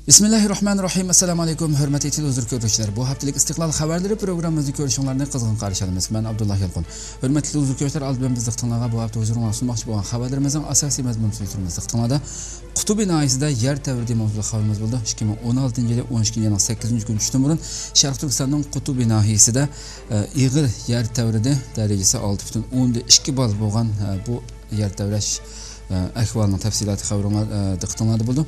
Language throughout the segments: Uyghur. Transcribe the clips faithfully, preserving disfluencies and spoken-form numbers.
بىسمىللاھىررەھمانىررەھىم. ئەسسالامۇ ئەلەيكۇم، ھۆرمەتلىك تېلېۋىزور كۆرگۈچىلەر. بۇ ھەپتىلىك ئىستىقلال خەۋەرلىرى پروگراممىمىزنى كۆرۈشۈڭلارنى قىزغىن قارشى ئالىمىز. مەن ئابدۇللا يالقۇن. ھۆرمەتلىك تېلېۋىزور كۆرگۈچىلەر، ئالدى بىلەن بىز دىققىتىڭلارغا بۇ ھەپتە ھۇزۇرۇڭلارغا سۇنماقچى بولغان خەۋەرلىرىمىزنىڭ ئاساسىي مەزمۇن سۆزلىرىمىز دىققىتىڭلاردا. قۇتۇبى ناھىيەسىدە يەر تەۋرىدى ماۋزۇلۇق خەۋىرىمىز بولىدۇ. ئىككى مىڭ ئون ئالتىنچى يىلى ئون ئىككىنچى ئاينىڭ سەككىزىنچى كۈنى چۈشتىن بۇرۇن شەرقىي تۈركىستاننىڭ قۇتۇبى ناھىيەسىدە، ئە، ئېغىر يەر تەۋرىدى. دەرىجىسى ئالتە پۈتۈن ئوندىن ئىككى بال بولغان، ئە، بۇ يەر تەۋرەش، ئە، ئەھۋالىنىڭ تەپسىلاتى خەۋىرىڭلار، ئە، دىققىتىڭلاردا بولىدۇ.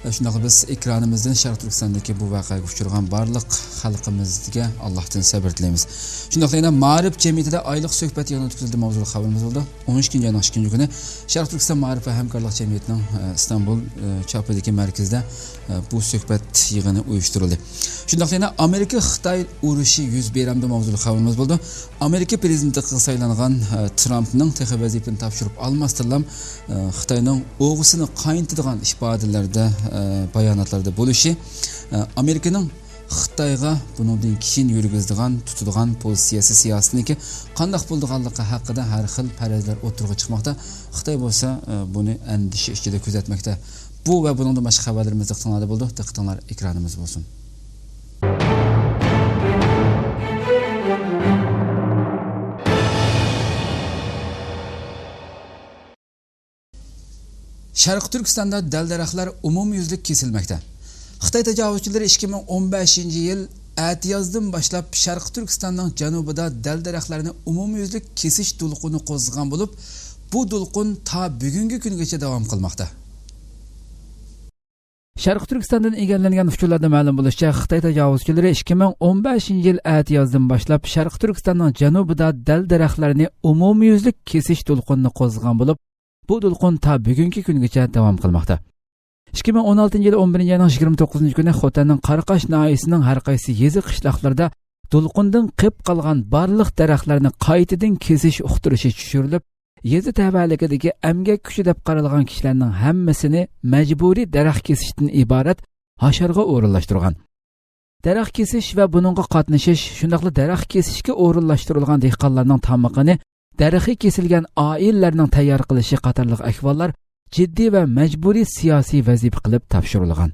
ئە، شۇنداقلا بىز ئېكرانىمىزدىن شەرقىي تۈركىستاندىكى بۇ ۋەقەگە ئۇچرىغان بارلىق خەلقىمىزگە ئاللاھتىن سەبىر تىلەيمىز. شۇنداقلا يەنە مائارىپ جەمئىيىتىدە ئايلىق سۆھبەت يىغىنى ئۆتكۈزۈلدى ماۋزۇلۇق خەۋىرىمىز بولىدۇ. ئون ئىككىنچى ئاينىڭ ئىككىنچى كۈنى شەرقىي تۈركىستان مائارىپ ۋە ھەمكارلىق جەمئىيىتىنىڭ، ئە، ئىستانبۇل، ئە، چاپىدىكى مەركىزىدە، ئە، بۇ سۆھبەت يىغىنى ئۇيۇشتۇرۇلدى. شۇنداقلا يەنە ئامېرىكا خىتاي ئۇرۇشى يۈز بېرەمدۇ ماۋزۇلۇق خەۋىرىمىز بولىدۇ. ئامېرىكا پىرېزىدېنتلىقىغا سايلانغان، ئە، ترامپنىڭ تېخى ۋەزىپىنى تاپشۇرۇپ ئالماستىنلا، ئە، خىتاينىڭ ئوغىسىنى قاينىتىدىغان ئىپادىلەردە، ئە، باياناتلاردا بولۇشى، ئە، ئامېرىكىنىڭ خىتايغا بۇنىڭدىن كېيىن يۈرگۈزىدىغان، تۇتىدىغان پوزىتسىيەسى، سىياسىتىنىڭكى قانداق بولىدىغانلىقى ھەققىدە ھەر خىل پەرەزلەر ئوتتۇرىغا چىقماقتا. خىتاي بولسا، ئە، بۇنى ئەندىشە ئىچىدە كۆزەتمەكتە. بۇ ۋە بۇنىڭدىن باشقا خەۋەرلىرىمىز دىققىتىڭلاردا بولىدۇ. دىققىتىڭلار ئېكرانىمىزدا بولسۇن. شەرقىي تۈركىستاندا دەل-دەرەخلەر ئومۇميۈزلۈك كېسىلمەكتە. خىتاي تاجاۋۇزچىلىرى ئىككى مىڭ ئون بەشىنچى يىل ئەتىيازدىن باشلاپ شەرقىي تۈركىستاننىڭ جەنۇبىدا دەل-دەرەخلەرنى ئومۇميۈزلۈك كېسىش دولقۇنى قوزغىغان بولۇپ، بۇ دولقۇن تا بۈگۈنكى كۈنگىچە داۋام قىلماقتا. شەرقىي تۈركىستاندىن ئىگىلەنگەن ئۇچۇرلاردا مەلۇم بولۇشىچە، خىتاي تاجاۋۇزچىلىرى ئىككى مىڭ ئون بەشىنچى يىل ئەتىيازدىن باشلاپ شەرقىي تۈركىستاننىڭ جەنۇبىدا دەل-دەرەخلەرنى ئومۇميۈزلۈك كېسىش دولقۇنىنى قوزغىغان بولۇپ، بۇ دولقۇن تا بۈگۈنكى كۈنگىچە داۋام قىلماقتا. ئىككى مىڭ ئون ئالتىنچى يىل ئون بىرىنچى ئاينىڭ يىگىرمە توققۇزىنچى كۈنى خوتەننىڭ قاراقاش ناھىيەسىنىڭ ھەر قايسى يېزا، قىشلاقلىرىدا دولقۇندىن قېپ قالغان بارلىق دەرەخلەرنى قايتىدىن كېسىش ئۇقتۇرۇشى چۈشۈرۈلۈپ، يېزا تەۋەلىكىدىكى ئەمگەك كۈچى دەپ قارالغان كىشىلەرنىڭ ھەممىسىنى مەجبۇرىي دەرەخ كېسىشتىن ئىبارەت ھاشارغا ئورۇنلاشتۇرغان. دەرەخ كېسىش ۋە بۇنىڭغا قاتنىشىش، شۇنداقلا دەرەخ كېسىشكە ئورۇنلاشتۇرۇلغان دېھقانلارنىڭ تامىقىنى دەرىخى كېسىلگەن ئائىلىلەرنىڭ تەييار قىلىشى قاتارلىق ئەھۋاللار جىددىي ۋە مەجبۇرىي سىياسىي ۋەزىپە قىلىپ تاپشۇرۇلغان.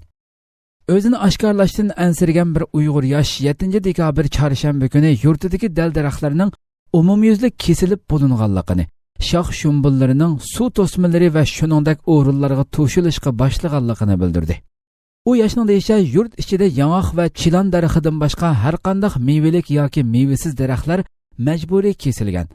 ئۆزىنى ئاشكارىلاشتىن ئەنسىرىگەن بىر ئۇيغۇر ياش يەتتىنچى دېكابىر چارشەنبە كۈنى يۇرتىدىكى دەل-دەرەخلەرنىڭ ئومۇميۈزلۈك كېسىلىپ بولۇنغانلىقىنى، شاخ شۇمبۇللىرىنىڭ سۇ توسمىلىرى ۋە شۇنىڭدەك ئورۇنلارغا توشۇلۇشقا باشلىغانلىقىنى بىلدۈردى. ئۇ ياشنىڭ دېيىشىچە، يۇرت ئىچىدە ياڭاق ۋە چىلان دەرىخىدىن باشقا ھەرقانداق مېۋىلىك ياكى مېۋىسىز دەرەخلەر مەجبۇرىي كېسىلگەن.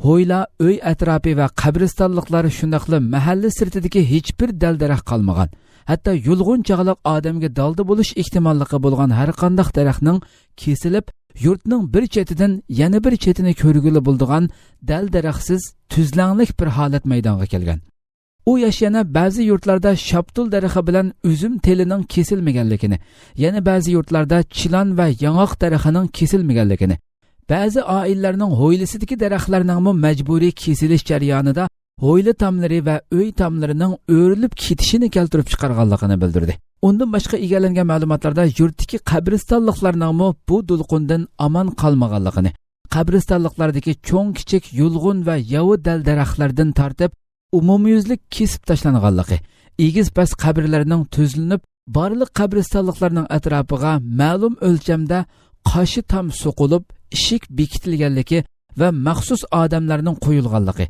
ھويلا، ئۆي ئەتراپى ۋە قەبرىستانلىقلار، شۇنداقلا مەھەللە سىرتىدىكى ھېچبىر دەل-دەرەخ قالمىغان. ھەتتا يۇلغۇن چاغلىق ئادەمگە دالدا بولۇش ئېھتىماللىقى بولغان ھەرقانداق دەرەخنىڭ كېسىلىپ، يۇرتنىڭ بىر چېتىدىن يەنە بىر چېتىنى كۆرگىلى بولىدىغان دەل-دەرەخسىز، تۈزلەڭلىك بىر ھالەت مەيدانغا كەلگەن. ئۇ ياش يەنە بەزى يۇرتلاردا شاپتۇل دەرىخى بىلەن ئۈزۈم تېلىنىڭ كېسىلمىگەنلىكىنى، يەنە بەزى يۇرتلاردا چىلان ۋە ياڭاق دەرىخىنىڭ كېسىلمىگەنلىكىنى، بەزى ئائىلىلەرنىڭ ھويلىسىدىكى دەرەخلەرنىڭمۇ مەجبۇرىي كېسىلىش جەريانىدا ھويلا تاملىرى ۋە ئۆي تاملىرىنىڭ ئۆرۈلۈپ كېتىشىنى كەلتۈرۈپ چىقارغانلىقىنى بىلدۈردى. ئۇندىن باشقا ئىگىلەنگەن مەلۇماتلاردا يۇرتتىكى قەبرىستانلىقلارنىڭمۇ بۇ دولقۇندىن ئامان قالمىغانلىقىنى، قەبرىستانلىقلاردىكى چوڭ-كىچىك يۇلغۇن ۋە ياۋا دەل-دەرەخلەردىن تارتىپ ئومۇميۈزلۈك كېسىپ تاشلانغانلىقى، ئېگىز-پەس قەبرىلەرنىڭ تۈزلىنىپ، بارلىق قەبرىستانلىقلارنىڭ ئەتراپىغا مەلۇم ئۆلچەمدە قاشا تام سوقۇلۇپ، ئىشىك بېكىتىلگەنلىكى ۋە مەخسۇس ئادەملەرنىڭ قويۇلغانلىقى،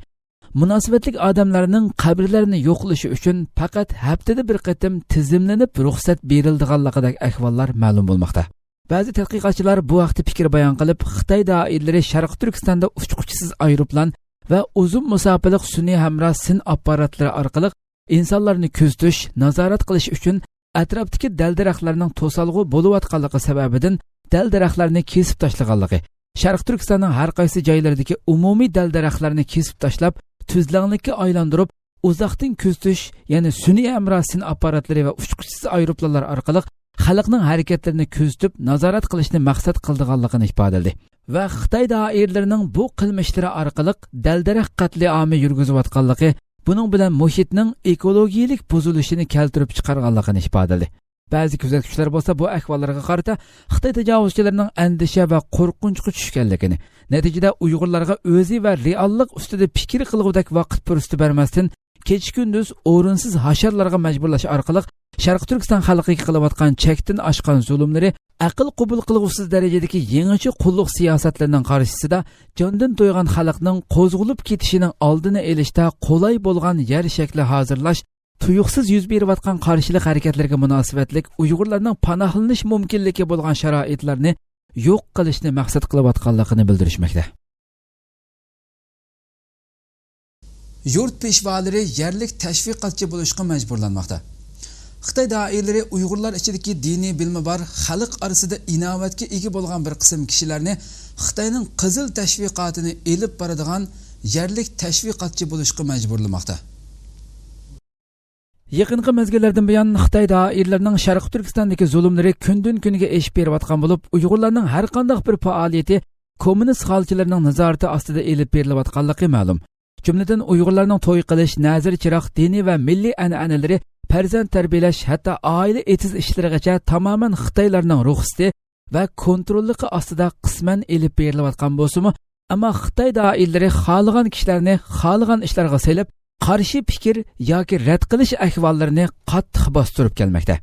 مۇناسىۋەتلىك ئادەملەرنىڭ قەبرىلەرنى يوقلىشى ئۈچۈن پەقەت ھەپتىدە بىر قېتىم تىزىملىنىپ رۇخسەت بېرىلىدىغانلىقىدەك ئەھۋاللار مەلۇم بولماقتا. بەزى تەتقىقاتچىلار بۇ ھەقتە پىكىر بايان قىلىپ، خىتاي دائىرىلىرى شەرقىي تۈركىستاندا ئۇچقۇچىسىز ئايروپىلان ۋە ئۇزۇن مۇساپىلىق سۈنئىي ھەمراھ سىن ئاپپاراتلىرى ئارقىلىق ئىنسانلارنى كۆزىتىش، نازارەت قىلىش ئۈچۈن ئەتراپتىكى دەل-دەرەخلەرنىڭ توسالغۇ بولۇۋاتقانلىقى سەۋەبىدىن دەل-دەرەخلەرنى كېسىپ تاشلىغانلىقى، شەرقىي تۈركىستاننىڭ ھەر قايسى جايلىرىدىكى ئومۇمىي دەل-دەرەخلەرنى كېسىپ تاشلاپ، تۈزلەڭلىككە ئايلاندۇرۇپ، ئۇزاقتىن كۆزىتىش، يەنى سۈنئىي ھەمراھ سىن ئاپپاراتلىرى ۋە ئۇچقۇچىسىز ئايروپىلانلار ئارقىلىق خەلقنىڭ ھەرىكەتلىرىنى كۆزىتىپ، نازارەت قىلىشنى مەقسەت قىلىدىغانلىقىنى ئىپادىلىدى ۋە خىتاي دائىرىلىرىنىڭ بۇ قىلمىشلىرى ئارقىلىق دەل-دەرەخ قەتلىئامى يۈرگۈزۈۋاتقانلىقى، بۇنىڭ بىلەن مۇھىتنىڭ ئېكولوگىيىلىك بۇزۇلۇشىنى كەلتۈرۈپ چىقارغانلىقىنى ئىپادىلىدى. بەزى كۆزەتكۈچىلەر بولسا بۇ ئەھۋاللارغا قارىتا خىتاي تاجاۋۇزچىلىرىنىڭ ئەندىشە ۋە قورقۇنچقا چۈشكەنلىكىنى، نەتىجىدە ئۇيغۇرلارغا ئۆزى ۋە رېئاللىق ئۈستىدە پىكىر قىلغۇدەك ۋاقىت پۇرسىتى بەرمەستىن، كېچە-كۈندۈز ئورۇنسىز ھاشارلارغا مەجبۇرلاش ئارقىلىق شەرقىي تۈركىستان خەلقىگە قىلىۋاتقان چەكتىن ئاشقان زۇلۇملىرى، ئەقىل قوبۇل قىلغۇسىز دەرىجىدىكى يېڭىچە قۇللۇق سىياسەتلىرىنىڭ قارشىسىدا جاندىن تويغان خەلقنىڭ قوزغىلىپ كېتىشىنىڭ ئالدىنى ئېلىشتا قولاي بولغان يەر شەكلى ھازىرلاش، تۇيۇقسىز يۈز بېرىۋاتقان قارشىلىق ھەرىكەتلىرىگە مۇناسىۋەتلىك ئۇيغۇرلارنىڭ پاناھلىنىش مۇمكىنلىكى بولغان شارائىتلارنى يوق قىلىشنى مەقسەت قىلىۋاتقانلىقىنى بىلدۈرۈشمەكتە. يۇرت پېشۋالىرى يەرلىك تەشۋىقاتچى بولۇشقا مەجبۇرلانماقتا. خىتاي دائىرىلىرى ئۇيغۇرلار ئىچىدىكى دىنىي بىلىمى بار، خەلق ئارىسىدا ئىناۋەتكە ئىگە بولغان بىر قىسىم كىشىلەرنى خىتاينىڭ قىزىل تەشۋىقاتىنى ئېلىپ بارىدىغان يەرلىك تەشۋىقاتچى بولۇشقا مەجبۇرلىماقتا. يېقىنقى مەزگىللەردىن بۇيان، خىتاي دائىرىلىرىنىڭ شەرقىي تۈركىستاندىكى زۇلۇملىرى كۈندىن-كۈنگە ئېشىپ بېرىۋاتقان بولۇپ، ئۇيغۇرلارنىڭ ھەرقانداق بىر پائالىيىتى كوممۇنىست خالچىلىرىنىڭ نازارىتى ئاستىدا ئېلىپ بېرىلىۋاتقانلىقى مەلۇم. جۈملىدىن، ئۇيغۇرلارنىڭ توي قىلىش، نەزىر-چىراغ، دىنىي ۋە مىللىي ئەنئەنىلىرى، پەرزەنت تەربىيەلەش، ھەتتا ئائىلە ئېتىز ئىشلىرىغىچە تامامەن خىتايلارنىڭ رۇخسىتى ۋە كونتروللۇقى ئاستىدا قىسمەن ئېلىپ بېرىلىۋاتقان بولسىمۇ، ئەمما خىتاي دائىرىلىرى خالىغان كىشىلەرنى خالىغان ئىشلارغا سېلىپ، قارشى پىكىر ياكى رەت قىلىش ئەھۋاللىرىنى قاتتىق باستۇرۇپ كەلمەكتە.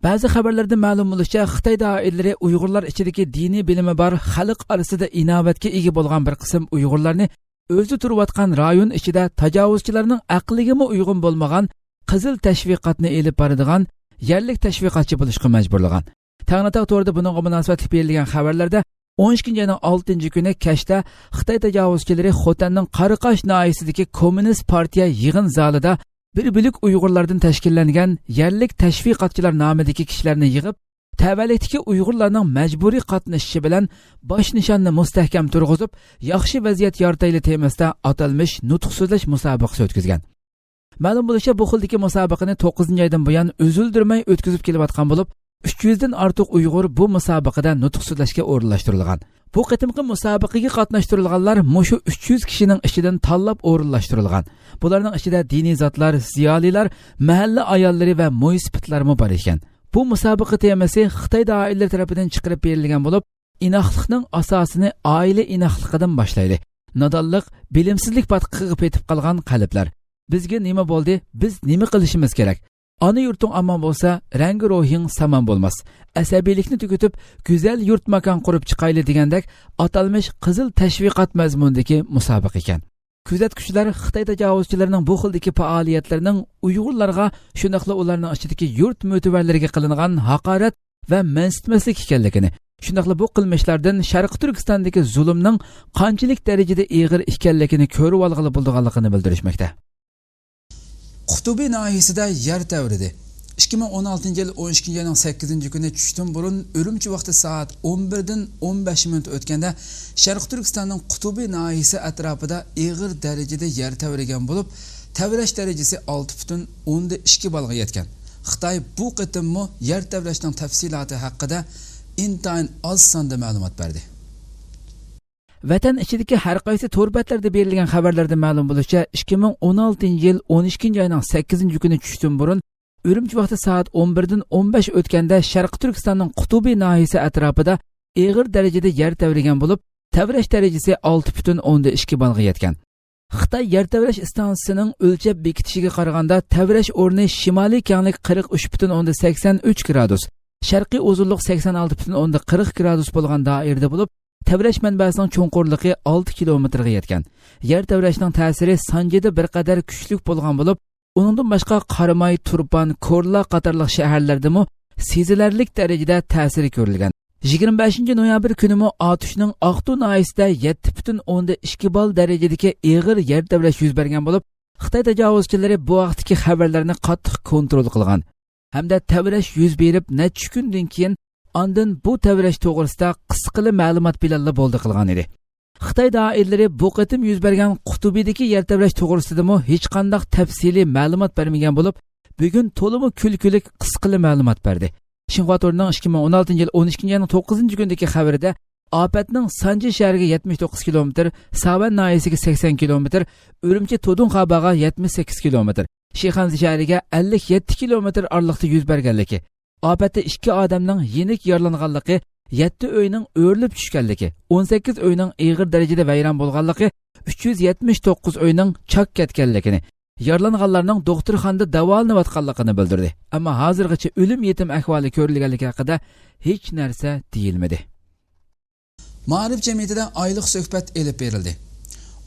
بەزى خەۋەرلەردىن مەلۇم بولۇشىچە، خىتاي دائىرىلىرى ئۇيغۇرلار ئىچىدىكى دىنىي بىلىمى بار، خەلق ئارىسىدا ئىناۋەتكە ئىگە بولغان بىر قىسىم ئۇيغۇرلارنى ئۆزى تۇرۇۋاتقان رايون ئىچىدە تاجاۋۇزچىلارنىڭ ئەقلىگىمۇ ئۇيغۇن بولمىغان قىزىل تەشۋىقاتنى ئېلىپ بارىدىغان يەرلىك تەشۋىقاتچى بولۇشقا مەجبۇرلىغان. تەڭرىتاغ تورىدا بۇنىڭغا مۇناسىۋەتلىك بېرىلگەن خەۋەرلەردە، ئون ئىككىنچى ئاينىڭ ئالتىنچى كۈنى كەچتە خىتاي تاجاۋۇزچىلىرى خوتەننىڭ قاراقاش ناھىيەسىدىكى كوممۇنىست پارتىيە يىغىن زالىدا بىر بۆلەك ئۇيغۇرلاردىن تەشكىللەنگەن يەرلىك تەشۋىقاتچىلار نامىدىكى كىشىلەرنى يىغىپ، تەۋەلىكتىكى ئۇيغۇرلارنىڭ مەجبۇرىي قاتنىشىشى بىلەن باش نىشاننى مۇستەھكەم تۇرغۇزۇپ، ياخشى ۋەزىيەت يارىتايلى تېمىسىدا ئاتالمىش نۇتۇق سۆزلەش مۇسابىقىسى ئۆتكۈزگەن. مەلۇم بولۇشىچە، بۇ خىلدىكى مۇسابىقىنى توققۇزىنچى ئايدىن بۇيان ئۈزۈلدۈرمەي ئۆتكۈزۈپ كېلىۋاتقان بولۇپ، ئۈچ يۈزدىن ئارتۇق ئۇيغۇر بۇ مۇسابىقىدە نۇتۇق سۆزلەشكە ئورۇنلاشتۇرۇلغان. بۇ قېتىمقى مۇسابىقىگە قاتناشتۇرۇلغانلار مۇشۇ ئۈچ يۈز كىشىنىڭ ئىچىدىن تاللاپ ئورۇنلاشتۇرۇلغان. بۇلارنىڭ ئىچىدە دىنىي زاتلار، زىيالىيلار، مەھەللە ئاياللىرى ۋە مويسىپىتلارمۇ بار ئىكەن. بۇ مۇسابىقە تېمىسى خىتاي دائىرىلىرى تەرىپىدىن چىقىرىپ بېرىلگەن بولۇپ، ئىناقلىقنىڭ ئاساسىنى ئائىلە ئىناقلىقىدىن باشلايلى. نادانلىق، بىلىمسىزلىك پاتقىقىغا پېتىپ قالغان قەلبلەر. بىزگە نېمە بولدى؟ بىز نېمە قىلىشىمىز كېرەك؟ ئانا يۇرتۇڭ ئامان بولسا، رەڭگى روھىڭ سامان بولماس. ئەسەبىيلىكنى تۈگىتىپ، گۈزەل يۇرت ماكان قۇرۇپ چىقايلى دېگەندەك ئاتالمىش قىزىل تەشۋىقات مەزمۇنىدىكى مۇسابىقە ئىكەن. كۆزەتكۈچىلەر خىتاي تاجاۋۇزچىلىرىنىڭ بۇ خىلدىكى پائالىيەتلىرىنىڭ ئۇيغۇرلارغا، شۇنداقلا ئۇلارنىڭ ئىچىدىكى يۇرت مۆتىۋەرلىرىگە قىلىنغان ھاقارەت ۋە مەنسىتمەسلىك ئىكەنلىكىنى، شۇنداقلا بۇ قىلمىشلاردىن شەرقىي تۈركىستاندىكى زۇلۇمنىڭ قانچىلىك دەرىجىدە ئېغىر ئىكەنلىكىنى كۆرۈۋالغىلى بولىدىغانلىقىنى بىلدۈرۈشمەكتە. قۇتۇبى ناھىيەسىدە يەر تەۋرىدى. ئىككى مىڭ ئون ئالتىنچى يىل ئون ئىككىنچى ئاينىڭ سەككىزىنچى كۈنى چۈشتىن بۇرۇن ئۈرۈمچى ۋاقتى سائەت ئون بىردىن ئون بەش مىنۇت ئۆتكەندە، شەرقىي تۈركىستاننىڭ قۇتۇبى ناھىيەسى ئەتراپىدا ئېغىر دەرىجىدە يەر تەۋرىگەن بولۇپ، تەۋرەش دەرىجىسى ئالتە پۈتۈن ئوندىن ئىككى بالغا يەتكەن. خىتاي بۇ قېتىممۇ يەر تەۋرەشنىڭ تەپسىلاتى ھەققىدە ئىنتايىن ئاز ساندا مەلۇمات بەردى. ۋەتەن ئىچىدىكى ھەر قايسى تور بەتلەردە بېرىلگەن خەۋەرلەردىن مەلۇم بولۇشىچە، ئىككى مىڭ ئون ئالتىنچى يىل ئون ئىككىنچى ئاينىڭ سەككىزىنچى كۈنى چۈشتىن بۇرۇن، ئۈرۈمچى ۋاقتى سائەت ئون بىردىن ئون بەش ئۆتكەندە، شەرقىي تۈركىستاننىڭ قۇتۇبى ناھىيەسى ئەتراپىدا ئېغىر دەرىجىدە يەر تەۋرىگەن بولۇپ، تەۋرەش دەرىجىسى ئالتە پۈتۈن ئوندىن ئىككى بالغا يەتكەن. خىتاي يەر تەۋرەش ئىستانسىسىنىڭ ئۆلچەپ بېكىتىشىگە قارىغاندا، تەۋرەش ئورنى شىمالىي كەڭلىك قىرىق ئۈچ پۈتۈن ئوندىن سەكسەن ئۈچ گرادۇس، شەرقىي ئۇزۇنلۇق سەكسەن ئالتە پۈتۈن ئوندىن قىرىق گرادۇس بولغان دائىرىدە بولۇپ، تەۋرەش مەنبەسىنىڭ چوڭقۇرلۇقى ئالتە كىلومېتىرغا يەتكەن. يەر تەۋرەشنىڭ تەسىرى سانجىدا بىر قەدەر كۈچلۈك بولغان بولۇپ، ئۇنىڭدىن باشقا قاراماي، تۇرپان، كورلا قاتارلىق شەھەرلەردىمۇ سېزىلەرلىك دەرىجىدە تەسىرى كۆرۈلگەن. يىگىرمە بەشىنچى نويابىر كۈنىمۇ ئاتۇشنىڭ ئاقتۇ ناھىيەسىدە يەتتە پۈتۈن ئوندىن ئىككى بال دەرىجىدىكى ئېغىر يەر تەۋرەش يۈز بەرگەن بولۇپ، خىتاي تاجاۋۇزچىلىرى بۇ ھەقتىكى خەۋەرلەرنى قاتتىق كونترول قىلغان ھەمدە تەۋرەش يۈز بېرىپ نەچچە كۈندىن كېيىن ئاندىن بۇ تەۋرەش توغرىسىدا قىسقىلا مەلۇمات بىلەنلا بولدى قىلغان ئىدى. خىتاي دائىرىلىرى بۇ قېتىم يۈز بەرگەن قۇتۇبىدىكى يەر تەۋرەش توغرىسىدىمۇ ھېچقانداق تەپسىلىي مەلۇمات بەرمىگەن بولۇپ، بۈگۈن تولىمۇ كۈلكىلىك قىسقىلا مەلۇمات بەردى. شىنخۇا تورىنىڭ ئىككى مىڭ ئون ئالتىنچى يىل ئون ئىككىنچى ئاينىڭ توققۇزىنچى كۈنىدىكى خەۋىرىدە، ئاپەتنىڭ سانجى شەھىرىگە يەتمىش توققۇز كىلومېتىر، ساۋەن ناھىيەسىگە سەكسەن كىلومېتىر، ئۈرۈمچى تودۇن خاباغا يەتمىش سەككىز كىلومېتىر، شىخەنزە شەھىرىگە ئەللىك يەتتە كىلومېتىر ئارىلىقتا يۈز بەرگەنلىكى، ئاپەتتە ئىككى ئادەمنىڭ يېنىك يارىلانغانلىقى، يەتتە ئۆينىڭ ئۆرۈلۈپ چۈشكەنلىكى، ئون سەككىز ئۆينىڭ ئېغىر دەرىجىدە ۋەيران بولغانلىقى، ئۈچ يۈز يەتمىش توققۇز ئۆينىڭ چاك كەتكەنلىكىنى، يارىلانغانلارنىڭ دوختۇرخانىدا داۋالىنىۋاتقانلىقىنى بىلدۈردى. ئەمما ھازىرغىچە ئۆلۈم يېتىم ئەھۋالى كۆرۈلگەنلىكى ھەققىدە ھېچ نەرسە دېيىلمىدى. مائارىپ جەمئىيىتىدە ئايلىق سۆھبەت ئېلىپ بېرىلدى.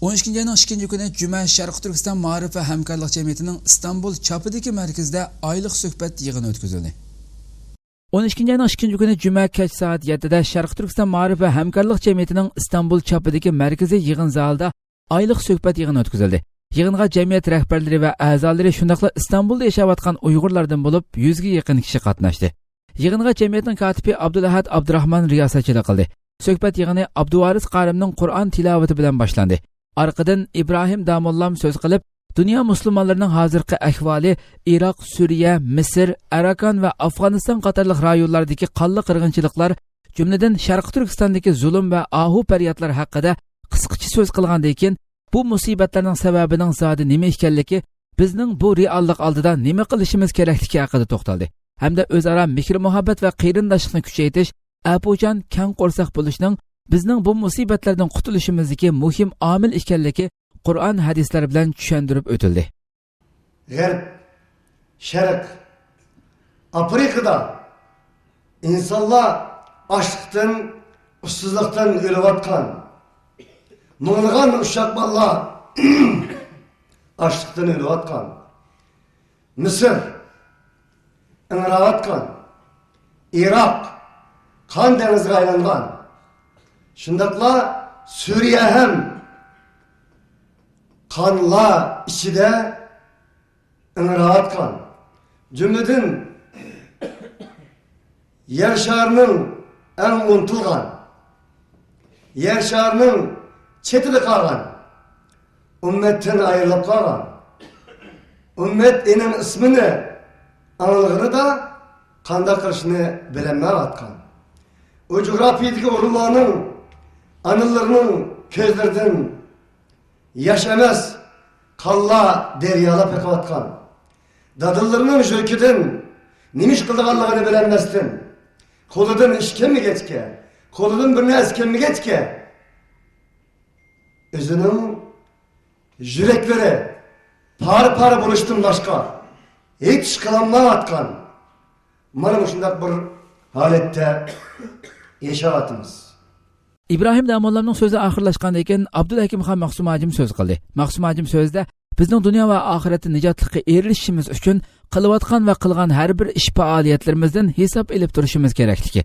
ئون ئىككىنچى ئاينىڭ ئىككىنچى كۈنى جۈمە شەرقىي تۈركىستان مائارىپ ۋە ھەمكارلىق جەمئىيىتىنىڭ ئىستانبۇل چاپىدىكى مەركىزىدە ئايلىق سۆھبەت يىغىنى ئۆتكۈزۈلدى. ئون ئىككىنچى ئاينىڭ ئىككىنچى كۈنى جۈمە كەچ سائەت يەتتىدە شەرقىي تۈركىستان مائارىپ ۋە ھەمكارلىق جەمئىيىتىنىڭ ئىستانبۇل چاپىدىكى مەركىزىي يىغىن زالىدا ئايلىق سۆھبەت يىغىنى ئۆتكۈزۈلدى. يىغىنغا جەمئىيەت رەھبەرلىرى ۋە ئەزالىرى، شۇنداقلا ئىستانبۇلدا ياشاۋاتقان ئۇيغۇرلاردىن بولۇپ يۈزگە يېقىن كىشى قاتناشتى. يىغىنغا جەمئىيەتنىڭ كاتىپى ئابدۇلئەھەد ئابدۇراخمان رىياسەتچىلىك قىلدى. سۆھبەت يىغىنى ئابدۇۋارىس قارىمنىڭ قۇرئان تىلاۋىتى بىلەن باشلاندى. ئارقىدىن ئىبراھىم داموللام سۆز قىلىپ، دۇنيا مۇسۇلمانلىرىنىڭ ھازىرقى ئەھۋالى، ئىراق، سۈرىيە، مىسىر، ئەراكان ۋە ئافغانىستان قاتارلىق رايونلاردىكى قانلىق قىرغىنچىلىقلار، جۈملىدىن شەرقىي تۈركىستاندىكى زۇلۇم ۋە ئاھۇ پەريادلار ھەققىدە قىسقىچە سۆز قىلغاندىن كېيىن، بۇ مۇسىبەتلەرنىڭ سەۋەبىنىڭ زادى نېمە ئىكەنلىكى، بىزنىڭ بۇ رېئاللىق ئالدىدا نېمە قىلىشىمىز كېرەكلىكى ھەققىدە توختالدى ھەمدە ئۆزئارا مېھىر-مۇھەببەت ۋە قېرىنداشلىقنى كۈچەيتىش، ئەپۇچان، كەڭ قورساق بولۇشنىڭ بىزنىڭ بۇ مۇسىبەتلەردىن قۇتۇلۇشىمىزدىكى مۇھىم ئامىل ئىكەنلىكى قۇرئان، ھەدىسلەر بىلەن چۈشەندۈرۈپ ئۆتۈلدى. غەرب، شەرق، ئافرىقىدا ئىنسانلار ئاچلىقتىن، ئۇسسۇزلۇقتىن ئۆلۈۋاتقان. مىڭلىغان ئۇششاق بالىلار ئاچلىقتىن ئۆلۈۋاتقان. مىسىر ئىڭراۋاتقان. ئىراق قان دېڭىزىغا ئايلانغان. شۇنداقلا سۈرىيە ھەم قانلار ئىچىدە ئىڭراۋاتقان. جۈملىدىن يەر شارىنىڭ ئەڭ ئۇنتۇلغان، يەر شارىنىڭ چېتىدە قالغان، ئۈممەتتىن ئايرىلىپ قالغان، ئۈممەت ئېنىڭ ئىسمىنى ئاڭلىغىنىدا قانداق قىلىشنى بىلەلمەيۋاتقان، ئۇ جۇغراپىيىدىكى ئورۇنلارنىڭ ئانىلىرىنىڭ كۆزلىرىدىن ياش ئەمەس، قانلار دەريالاپ ئېقىۋاتقان. دادىلىرىنىڭ يۈرىكىدىن نېمە ئىش قىلىدىغانلىقىنى بىلەلمەستىن، قولىدىن ئىش كەلمىگەچكە، قولىدىن بىر نەرسە كەلمىگەچكە، ئۆزىنىڭ يۈرەكلىرى پارە-پارە بولۇشتىن باشقا ھېچ ئىش قىلالمايۋاتقان، مانا مۇشۇنداق بىر ھالەتتە ياشاۋاتىمىز. ئىبراھىم داموللامنىڭ سۆزى ئاخىرلاشقاندىن كېيىن، ئابدۇلھەكىم خان مەخسۇم ھاجىم سۆز قىلدى. مەخسۇم ھاجىم سۆزىدە، بىزنىڭ دۇنيا ۋە ئاخىرەتتە نىجاتلىققا ئېرىشىشىمىز ئۈچۈن قىلىۋاتقان ۋە قىلغان ھەر بىر ئىش پائالىيەتلىرىمىزدىن ھېساب ئېلىپ تۇرۇشىمىز كېرەكلىكى،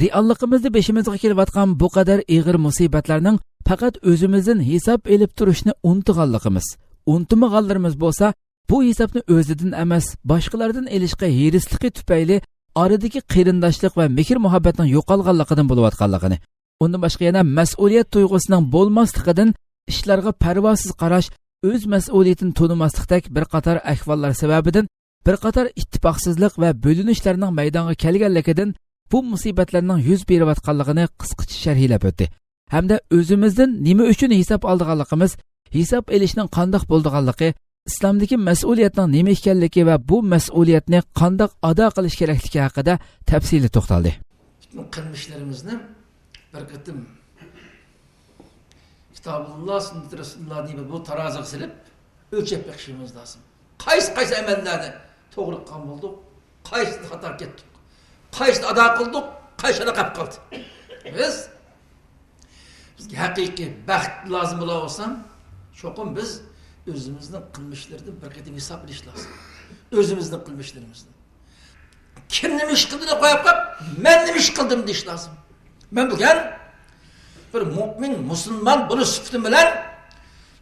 رېئاللىقىمىزدا بېشىمىزغا كېلىۋاتقان بۇ قەدەر ئېغىر مۇسىبەتلەرنىڭ پەقەت ئۆزىمىزدىن ھېساب ئېلىپ تۇرۇشنى ئۇنتۇغانلىقىمىز، ئۇنتۇمىغانلىرىمىز بولسا، بۇ ھېسابنى ئۆزىدىن ئەمەس، باشقىلاردىن ئېلىشقا ھېرىسلىقى تۈپەيلى ئارىدىكى قېرىنداشلىق ۋە مېھىر-مۇھەببەتنىڭ يوقالغانلىقىدىن بولۇۋاتقانلىقىنى، ئۇندىن باشقا يەنە مەسئۇلىيەت تۇيغۇسىنىڭ بولماسلىقىدىن، ئىشلارغا پەرۋاسىز قاراش، ئۆز مەسئۇلىيىتىنى تونۇماسلىقتەك بىر قاتار ئەھۋاللار سەۋەبىدىن بىر قاتار ئىتتىپاقسىزلىق ۋە بۆلۈنۈشلەرنىڭ مەيدانغا كەلگەنلىكىدىن بۇ مۇسىبەتلەرنىڭ يۈز بېرىۋاتقانلىقىنى قىسقىچە شەرھلەپ ئۆتتى. ھەمدە ئۆزىمىزدىن نېمە ئۈچۈن ھېساب ئالىدىغانلىقىمىز، ھېساب ئېلىشنىڭ قانداق بولىدىغانلىقى، ئىسلامدىكى مەسئۇلىيەتنىڭ نېمە ئىكەنلىكى ۋە بۇ مەسئۇلىيەتنى قانداق ئادا قىلىش كېرەكلىكى ھەققىدە تەپسىلىي توختالدى. پۈتۈن قىلمىشلىرىمىزنى بىر قېتىم كىتابۇللا، سۈننىتى رەسۇلۇللانى بۇ تارازىغا سېلىپ ئۆلچەپ بېقىشىمىز لازىم. قايسى، قايسى ئەمەللەرنى توغرا قىلغان بولدۇق، قايسىدا خاتا كەتتۇق، قايسىدا ئادا قىلدۇق، قايسىدا قېلىپ قالدى. بىز، بىزگە ھەقىقىي بەخت لازىم بولا بولسا، چوقۇم بىز ئۆزىمىزنىڭ قىلمىشلىرىدىن بىر قېتىم ھېساب بېرىش لازىم. ئۆزىمىزنىڭ قىلمىشلىرىمىزنى. كىم نېمە ئىش قىلدى دەپ قويۇپ قويۇپ، مەن نېمە ئىش قىلدىم دېيىش لازىم. مەن بۈگۈن بىر مۇئمىن، مۇسۇلمان بولۇش سۈپىتىم بىلەن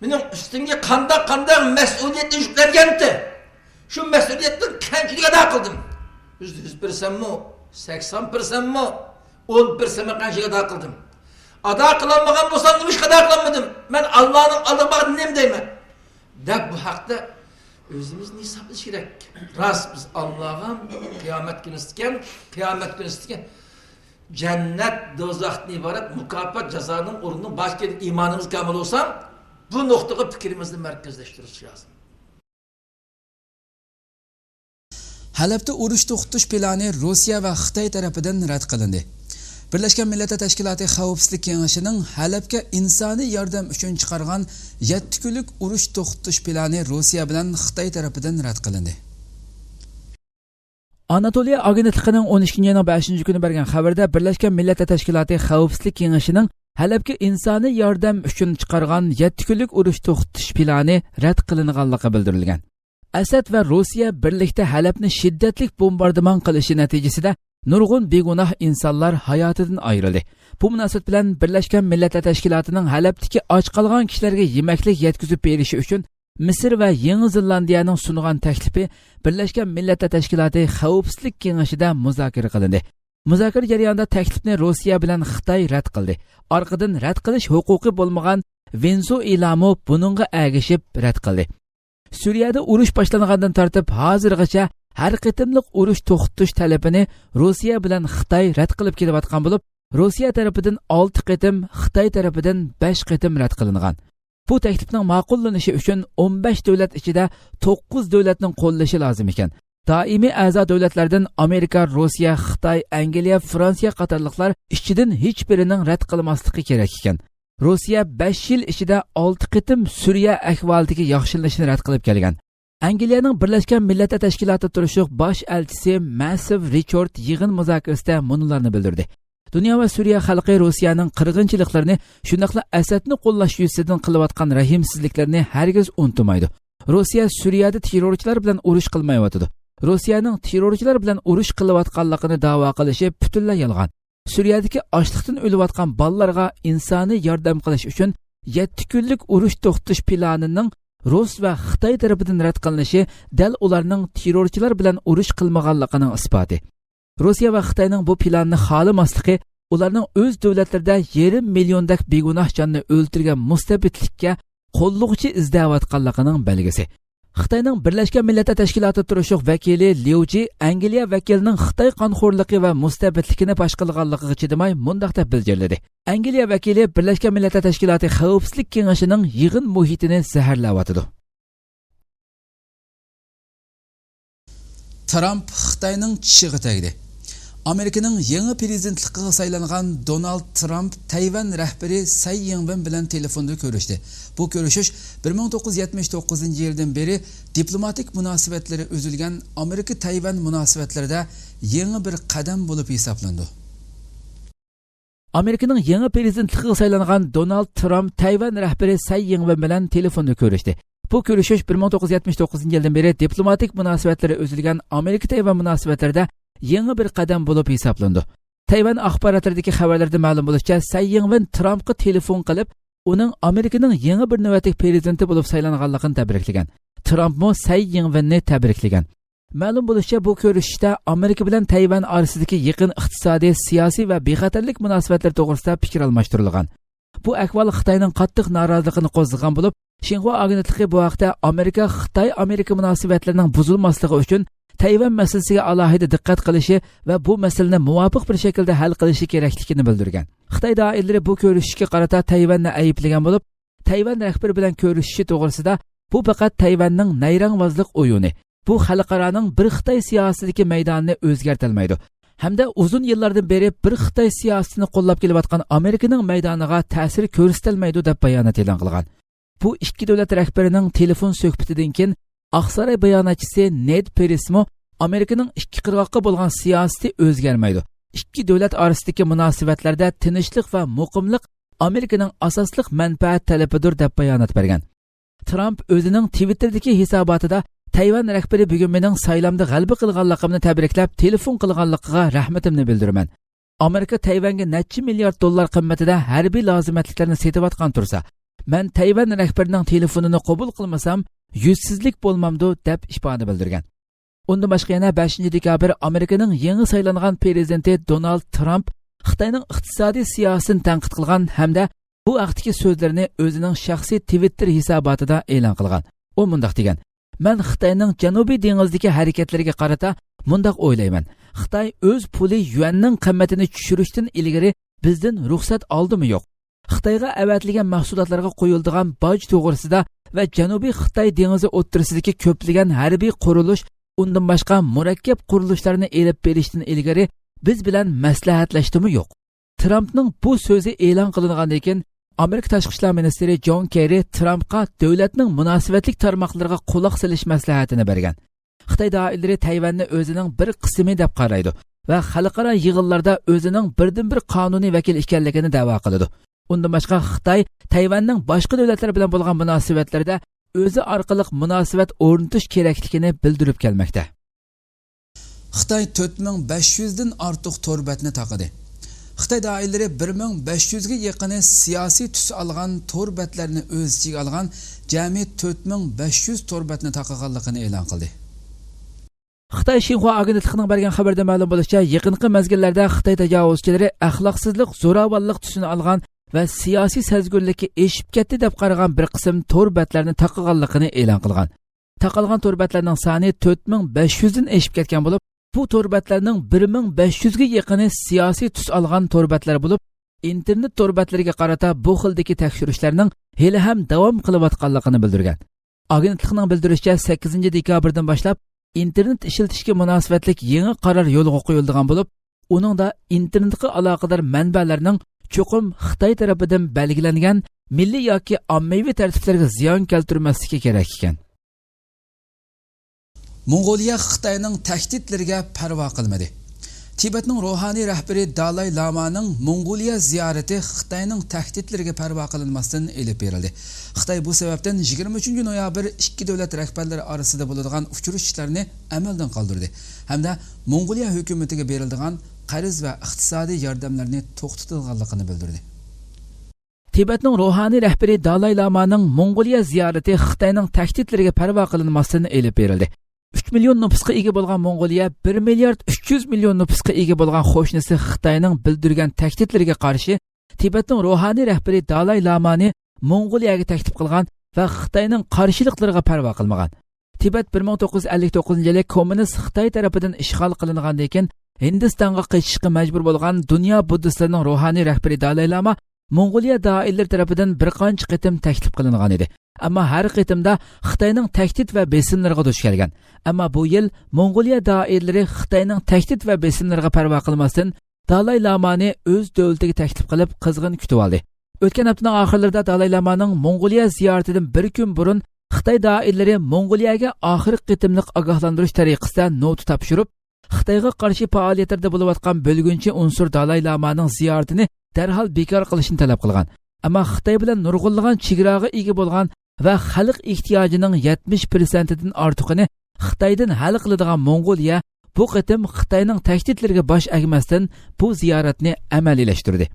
مېنىڭ ئۈستۈمگە قانداق، قانداق مەسئۇلىيەتلەر يۈكلەنگەنتى، شۇ مەسئۇلىيەتنى قانچىلىك ئادا قىلدىم؟ يۈزدە يۈز پىرسەنتمۇ، سەكسەن پىرسەنتمۇ، ئون پىرسەنتمۇ قانچىلىك ئادا قىلدىم؟ ئادا قىلالمىغان بولسام، نېمىشقا ئادا قىلالمىدىم؟ مەن ئاللانىڭ ئالدىغا بارغاندا نېمە دەيمەن؟ دەپ بۇ ھەقتە ئۆزىمىزنى ھېسابلاش كېرەك. راست، بىز ئاللاغا قىيامەت كۈنىسىدىكەن، قىيامەت كۈنىسىدىكەن جەننەت، دوزاختىن ئىبارەت مۇكاپات، جازانىڭ ئورنىنىڭ بار ئىكەنلىكىگە ئىمانىمىز كامىل بولسا، بۇ نۇقتىغا پىكرىمىزنى مەركەزلەشتۈرۈش لازىم. ھەلەبتە ئۇرۇش توختىتىش پىلانى روسىيە ۋە خىتاي تەرىپىدىن رەت قىلىندى. بىرلەشكەن مىللەتلەر تەشكىلاتى خەۋپسىزلىك كېڭىشىنىڭ ھەلەبكە ئىنسانىي ياردەم ئۈچۈن چىقارغان يەتتە كۈنلۈك ئۇرۇش توختىتىش پىلانى روسىيە بىلەن خىتاي تەرىپىدىن رەت قىلىندى. ئاناتولىيە ئاگېنتلىقىنىڭ ئون ئىككىنچى ئاينىڭ بەشىنچى كۈنى بەرگەن خەۋىرىدە، بىرلەشكەن مىللەتلەر تەشكىلاتى خەۋپسىزلىك كېڭىشىنىڭ ھەلەبكە ئىنسانىي ياردەم ئۈچۈن چىقارغان يەتتە كۈنلۈك ئۇرۇش توختىتىش پىلانى رەت قىلىنغانلىقى بىلدۈرۈلگەن. ئەسەد ۋە روسىيە بىرلىكتە ھەلەبنى شىددەتلىك بومباردىمان قىلىشى نەتىجىسىدە نۇرغۇن بىگۇناھ ئىنسانلار ھاياتىدىن ئايرىلدى. بۇ مۇناسىۋەت بىلەن بىرلەشكەن مىللەتلەر تەشكىلاتىنىڭ ھەلەبتىكى ئاچ قالغان كىشىلەرگە يېمەكلىك يەتكۈزۈپ بېرىشى ئۈچۈن مىسىر ۋە يېڭى زېلاندىيەنىڭ سۇنغان تەكلىپى بىرلەشكەن مىللەتلەر تەشكىلاتى خەۋپسىزلىك كېڭىشىدە مۇزاكىرە قىلىندى. مۇزاكىرە جەريانىدا تەكلىپنى روسىيە بىلەن خىتاي رەت قىلدى. ئارقىدىن رەت قىلىش ھوقۇقى بولمىغان ۋېنېزۇئېلامۇ بۇنىڭغا ئەگىشىپ رەت قىلدى. سۈرىيەدە ئۇرۇش باشلانغاندىن تارتىپ ھازىرغىچە ھەر قېتىملىق ئۇرۇش توختىتىش تەلىپىنى روسىيە بىلەن خىتاي رەت قىلىپ كېلىۋاتقان بولۇپ، روسىيە تەرىپىدىن ئالتە قېتىم، خىتاي تەرىپىدىن بەش قېتىم رەت قىلىنغان. بۇ تەكلىپنىڭ ماقۇللىنىشى ئۈچۈن ئون بەش دۆلەت ئىچىدە توققۇز دۆلەتنىڭ قوللىشى لازىم ئىكەن. دائىمىي ئەزا دۆلەتلەردىن ئامېرىكا، روسىيە، خىتاي، ئەنگلىيە، فرانسىيە قاتارلىقلار ئىچىدىن ھېچ بىرىنىڭ رەت قىلماسلىقى كېرەك ئىكەن. روسىيە بەش يىل ئىچىدە ئالتە قېتىم سۈرىيە ئەھۋالىدىكى ياخشىلىنىشنى رەت قىلىپ كەلگەن. ئەنگلىيەنىڭ بىرلەشكەن مىللەتلەر تەشكىلاتىدا تۇرۇشلۇق باش ئەلچىسى مەسىف رىچارد يىغىن مۇزاكىرىسىدە مۇنۇلارنى بىلدۈردى: دۇنيا ۋە سۈرىيە خەلقى روسىيەنىڭ قىرغىنچىلىقلىرىنى، شۇنداقلا ئەسەدنى قوللاش يۈزىسىدىن قىلىۋاتقان رەھىمسىزلىكلىرىنى ھەرگىز ئۇنتۇمايدۇ. روسىيە سۈرىيەدە تېررورچىلار بىلەن ئۇرۇش قىلمايۋاتىدۇ. روسىيەنىڭ تېررورچىلار بىلەن ئۇرۇش قىلىۋاتقانلىقىنى داۋا قىلىشى پۈتۈنلەي يالغان. سۈرىيەدىكى ئاچلىقتىن ئۆلۈۋاتقان بالىلارغا ئىنسانىي ياردەم قىلىش ئۈچۈن يەتتە كۈنلۈك ئۇرۇش توختىتىش پىلانىنىڭ رۇس ۋە خىتاي تەرىپىدىن رەت قىلىنىشى دەل ئۇلارنىڭ تېررورچىلار بىلەن ئۇرۇش قىلمىغانلىقىنىڭ ئىسپاتى. روسىيە ۋە خىتاينىڭ بۇ پىلاننى خالىماسلىقى ئۇلارنىڭ ئۆز دۆلەتلىرىدە يېرىم مىليوندەك بىگۇناھ جاننى ئۆلتۈرگەن مۇستەبىتلىككە قوللىغۇچى ئىزدەۋاتقانلىقىنىڭ بەلگىسى. خىتاينىڭ بىرلەشكەن مىللەتلەر تەشكىلاتىدا تۇرۇشلۇق ۋەكىلى ليۇ جى ئەنگلىيە ۋەكىلىنىڭ خىتاي قانخورلۇقى ۋە مۇستەبىتلىكىنى پاش قىلغانلىقىغا چىدىماي مۇنداق دەپ بىلجىرلىدى: ئەنگلىيە ۋەكىلى بىرلەشكەن مىللەتلەر تەشكىلاتى خەۋپسىزلىك كېڭىشىنىڭ يىغىن مۇھىتىنى زەھەرلەۋاتىدۇ. ترامپ خىتاينىڭ چىشىغا تەگدى. ئامېرىكىنىڭ يېڭى پىرېزىدېنتلىقىغا سايلانغان دونالد ترامپ تەيۋەن رەھبىرى سەي يىڭۋېن بىلەن تېلېفوندا كۆرۈشتى. بۇ كۆرۈشۈش بىر مىڭ توققۇز يۈز يەتمىش توققۇزىنچى يىلدىن بېرى دىپلوماتىك مۇناسىۋەتلىرى ئۈزۈلگەن ئامېرىكا تەيۋەن مۇناسىۋەتلىرىدە يېڭى بىر قەدەم بولۇپ ھېسابلىنىدۇ. ئامېرىكىنىڭ يېڭى پىرېزىدېنتلىقىغا سايلانغان دونالد ترامپ تەيۋەن رەھبىرى سەي يىڭۋېن بىلەن تېلېفوندا كۆرۈشتى. بۇ كۆرۈشۈش بىر مىڭ توققۇز يۈز يەتمىش توققۇزىنچى يىلدىن بېرى دىپلوماتىك مۇناسىۋەتلىرى ئۈزۈلگەن ئامېرىكا تەيۋەن مۇناسىۋەتلىرىدە يېڭى بىر قەدەم بولۇپ ھېسابلىنىدۇ. تەيۋەن ئاخباراتلىرىدىكى خەۋەرلەردە مەلۇم بولۇشىچە، سەي يىڭۋېن ترامپقا تېلېفون قىلىپ، ئۇنىڭ ئامېرىكىنىڭ يېڭى بىر نۆۋەتلىك پىرېزىدېنتى بولۇپ سايلانغانلىقىنى تەبرىكلىگەن. ترامپمۇ سەي يىڭۋېننى تەبرىكلىگەن. مەلۇم بولۇشىچە، بۇ كۆرۈشۈشتە ئامېرىكا بىلەن تەيۋەن ئارىسىدىكى يېقىن ئىقتىسادىي، سىياسىي ۋە بىخەتەرلىك مۇناسىۋەتلىرى توغرىسىدا پىكىر ئالماشتۇرۇلغان. بۇ ئەھۋال خىتاينىڭ قاتتىق نارازىلىقىنى قوزغىغان بولۇپ، شىنخۇا ئاگېنتلىقى بۇ ھەقتە ئامېرىكا خىتاي ئامېرىكا مۇناسىۋەتلىرىنىڭ بۇزۇلماسلىقى ئۈچۈن تەيۋەن مەسىلىسىگە ئالاھىدە دىققەت قىلىشى ۋە بۇ مەسىلىنى مۇۋاپىق بىر شەكىلدە ھەل قىلىشى كېرەكلىكىنى بىلدۈرگەن. خىتاي دائىرىلىرى بۇ كۆرۈشۈشكە قارىتا تەيۋەننى ئەيىبلىگەن بولۇپ، تەيۋەن رەھبىرى بىلەن كۆرۈشۈشى توغرىسىدا، بۇ پەقەت تەيۋەننىڭ نەيرەڭۋازلىق ئويۇنى، بۇ خەلقئارانىڭ بىر خىتاي سىياسىتىدىكى مەيدانىنى ئۆزگەرتەلمەيدۇ ھەمدە ئۇزۇن يىللاردىن بېرى بىر خىتاي سىياسىتىنى قوللاپ كېلىۋاتقان ئامېرىكىنىڭ مەيدانىغا تەسىر كۆرسىتەلمەيدۇ، دەپ بايانات ئېلان قىلغان. بۇ ئىككى دۆلەت رەھبىرىنىڭ تېلېفون سۆھبىتىدىن كېيىن ئاقساراي باياناتچىسى نېد پرىسمۇ ئامېرىكىنىڭ ئىككى قىرغاققا بولغان سىياسىتى ئۆزگەرمەيدۇ، ئىككى دۆلەت ئارىسىدىكى مۇناسىۋەتلەردە تىنچلىق ۋە مۇقىملىق ئامېرىكىنىڭ ئاساسلىق مەنپەئەت تەلىپىدۇر، دەپ بايانات بەرگەن. ترامپ ئۆزىنىڭ تىۋىتتېردىكى ھېساباتىدا، تەيۋەن رەھبىرى بۈگۈن مېنىڭ سايلامدا غەلىبە قىلغانلىقىمنى تەبرىكلەپ، تېلېفون قىلغانلىقىغا رەھمىتىمنى بىلدۈرىمەن. ئامېرىكا تەيۋەنگە نەچچە مىليارد دوللار قىممىتىدە ھەربىي لازىمەتلىكلەرنى سېتىۋاتقان تۇرسا، مەن تەيۋەن رەھبىرىنىڭ تېلېفونىنى قوبۇل قىلمىسام، يۈزسىزلىك بولمامدۇ، دەپ ئىپادە بىلدۈرگەن. ئۇندىن باشقا يەنە بەشىنچى دېكابىر ئامېرىكىنىڭ يېڭى سايلانغان پىرېزىدېنتى دونالد ترامپ خىتاينىڭ ئىقتىسادىي سىياسىتىنى تەنقىد قىلغان ھەمدە بۇ ھەقتىكى سۆزلىرىنى ئۆزىنىڭ شەخسىي تىۋىتتېر ھېساباتىدا ئېلان قىلغان. ئۇ مۇنداق دېگەن: مەن خىتاينىڭ جەنۇبىي دېڭىزدىكى ھەرىكەتلىرىگە قارىتا مۇنداق ئويلايمەن، خىتاي ئۆز پۇلى يۈەننىڭ قىممىتىنى چۈشۈرۈشتىن ئىلگىرى بىزدىن رۇخسەت ئالدىمۇ يوق؟ خىتايغا ئەۋەتىلگەن مەھسۇلاتلارغا قويۇلىدىغان باج توغرىسىدا ۋە جەنۇبىي خىتاي دېڭىزى ئوتتۇرىسىدىكى كۆپلىگەن ھەربىي قۇرۇلۇش، ئۇندىن باشقا مۇرەككەپ قۇرۇلۇشلارنى ئېلىپ بېرىشتىن ئىلگىرى بىز بىلەن مەسلىھەتلەشتىمۇ يوق؟ ترامپنىڭ بۇ سۆزى ئېلان قىلىنغاندىن كېيىن، ئامېرىكا تاشقى ئىشلار مىنىستىرى جون كېررى ترامپقا دۆلەتنىڭ مۇناسىۋەتلىك تارماقلىرىغا قۇلاق سېلىش مەسلىھەتىنى بەرگەن. خىتاي دائىرىلىرى تەيۋەننى ئۆزىنىڭ بىر قىسمى دەپ قارايدۇ ۋە خەلقئارا يىغىنلاردا ئۆزىنىڭ بىردىنبىر قانۇنىي ۋەكىل ئىكەنلىكىنى دەۋا قىلىدۇ. ئۇندىن باشقا، خىتاي تەيۋەننىڭ باشقا دۆلەتلەر بىلەن بولغان مۇناسىۋەتلىرىدە ئۆزى ئارقىلىق مۇناسىۋەت ئورنىتىش كېرەكلىكىنى بىلدۈرۈپ كەلمەكتە. خىتاي تۆت مىڭ بەش يۈزدىن ئارتۇق تور بەتنى تاقىدى. خىتاي دائىرىلىرى بىر مىڭ بەش يۈزگە يېقىنى سىياسىي تۈس ئالغان تور بەتلەرنى ئۆز ئىچىگە ئالغان جەمئىي تۆت مىڭ بەش يۈز تور بەتنى تاقىغانلىقىنى ئېلان قىلدى. خىتاي شىنخۇا ئاگېنتلىقىنىڭ بەرگەن خەۋىرىدە مەلۇم بولۇشىچە، يېقىنقى مەزگىللەردە خىتاي تاجاۋۇزچىلىرى ئەخلاقسىزلىق، زوراۋانلىق تۈسىنى ئالغان ۋە سىياسىي سەزگۈرلۈككە ئېشىپ كەتتى دەپ قارىغان بىر قىسىم تور بەتلەرنى تاقىغانلىقىنى ئېلان قىلغان. تاقالغان تور بەتلەرنىڭ سانى تۆت مىڭ بەش يۈزدىن ئېشىپ كەتكەن بولۇپ، بۇ تور بەتلەرنىڭ بىر مىڭ بەش يۈزگە يېقىنى سىياسىي تۈس ئالغان تور بەتلەر بولۇپ، ئىنتېرنېت تور بەتلىرىگە قارىتا بۇ خىلدىكى تەكشۈرۈشلەرنىڭ ھېلىھەم داۋام قىلىۋاتقانلىقىنى بىلدۈرگەن. ئاگېنتلىقنىڭ بىلدۈرۈشىچە، سەككىزىنچى دېكابىردىن باشلاپ ئىنتېرنېت ئىشلىتىشكە مۇناسىۋەتلىك يېڭى قارار يولغا قويۇلىدىغان بولۇپ، ئۇنىڭدا ئىنتېرنېتقا ئالاقىدار مەنبەلەرنىڭ چوقۇم خىتاي تەرىپىدىن بەلگىلەنگەن مىللىي ياكى ئاممىۋى تەرتىپلەرگە زىيان كەلتۈرمەسلىكى كېرەك ئىكەن. موڭغۇلىيە خىتاينىڭ تەھدىتلىرىگە پەرۋا قىلمىدى. تىبەتنىڭ روھانىي رەھبىرى دالاي لامانىڭ موڭغۇلىيە زىيارىتى خىتاينىڭ تەھدىتلىرىگە پەرۋا قىلىنماستىن ئېلىپ بېرىلدى. خىتاي بۇ سەۋەبتىن يىگىرمە ئۈچىنچى نويابىر ئىككى دۆلەت رەھبەرلىرى ئارىسىدا بولىدىغان ئۇچرىشىشلارنى ئەمەلدىن قالدۇردى ھەمدە موڭغۇلىيە ھۆكۈمىتىگە بېرىلىدىغان قەرز ۋە ئىقتىسادىي ياردەملەرنى توختىتىدىغانلىقىنى بىلدۈردى. تىبەتنىڭ روھانىي رەھبىرى دالاي لامانىڭ موڭغۇلىيە زىيارىتى خىتاينىڭ تەھدىتلىرىگە پەرۋا قىلىنماستىن ئېلىپ بېرىلدى. ئۈچ مىليون نوپۇسقا ئىگە بولغان موڭغۇلىيە بىر مىليارد ئۈچ يۈز مىليون نوپۇسقا ئىگە بولغان قوشنىسى خىتاينىڭ بىلدۈرگەن تەھدىتلىرىگە قارشى تىبەتنىڭ روھانىي رەھبىرى دالاي لامانى موڭغۇلىيەگە تەكلىپ قىلغان ۋە خىتاينىڭ قارشىلىقلىرىغا پەرۋا قىلمىغان. تىبەت بىر مىڭ توققۇز يۈز ئەللىك توققۇزىنچى يىلى كوممۇنىست خىتاي تەرىپىدىن ئىشغال قىلىنغاندىن كېيىن، ھىندىستانغا قېچىشقا مەجبۇر بولغان دۇنيا بۇددىستلىرىنىڭ روھانىي رەھبىرى دالاي لاما موڭغۇلىيە دائىرىلىرى تەرىپىدىن بىر قانچە قېتىم تەكلىپ قىلىنغان ئىدى. ئەمما ھەر قېتىمدا خىتاينىڭ تەھدىت ۋە بېسىملىرىغا دۇچ كەلگەن. ئەمما بۇ يىل موڭغۇلىيە دائىرىلىرى خىتاينىڭ تەھدىت ۋە بېسىملىرىغا پەرۋا قىلماستىن، دالاي لامانى ئۆز دۆلىتىگە تەكلىپ قىلىپ، قىزغىن كۈتۈۋالدى. ئۆتكەن ھەپتىنىڭ ئاخىرلىرىدا دالاي لامانىڭ موڭغۇلىيە زىيارىتىدىن بىر كۈن بۇرۇن خىتاي دائىرىلىرى موڭغۇلىيەگە ئاخىرقى قېتىملىق ئاگاھلاندۇرۇش تەرىقىسىدە نوتا تاپشۇرۇپ، خىتايغا قارشى پائالىيەتلەردە بولۇۋاتقان بۆلگۈنچى ئۇنسۇر دالاي لامانىڭ زىيارىتىنى دەرھال بېكار قىلىشنى تەلەپ قىلغان. ئەمما خىتاي بىلەن نۇرغۇنلىغان چېگراغا ئىگە بولغان ۋە خەلق ئېھتىياجىنىڭ يەتمىش پىرسەنتىدىن ئارتۇقىنى خىتايدىن ھەل قىلىدىغان موڭغۇلىيە بۇ قېتىم خىتاينىڭ تەھدىتلىرىگە باش ئەگمەستىن، بۇ زىيارەتنى ئەمەلىيلەشتۈردى.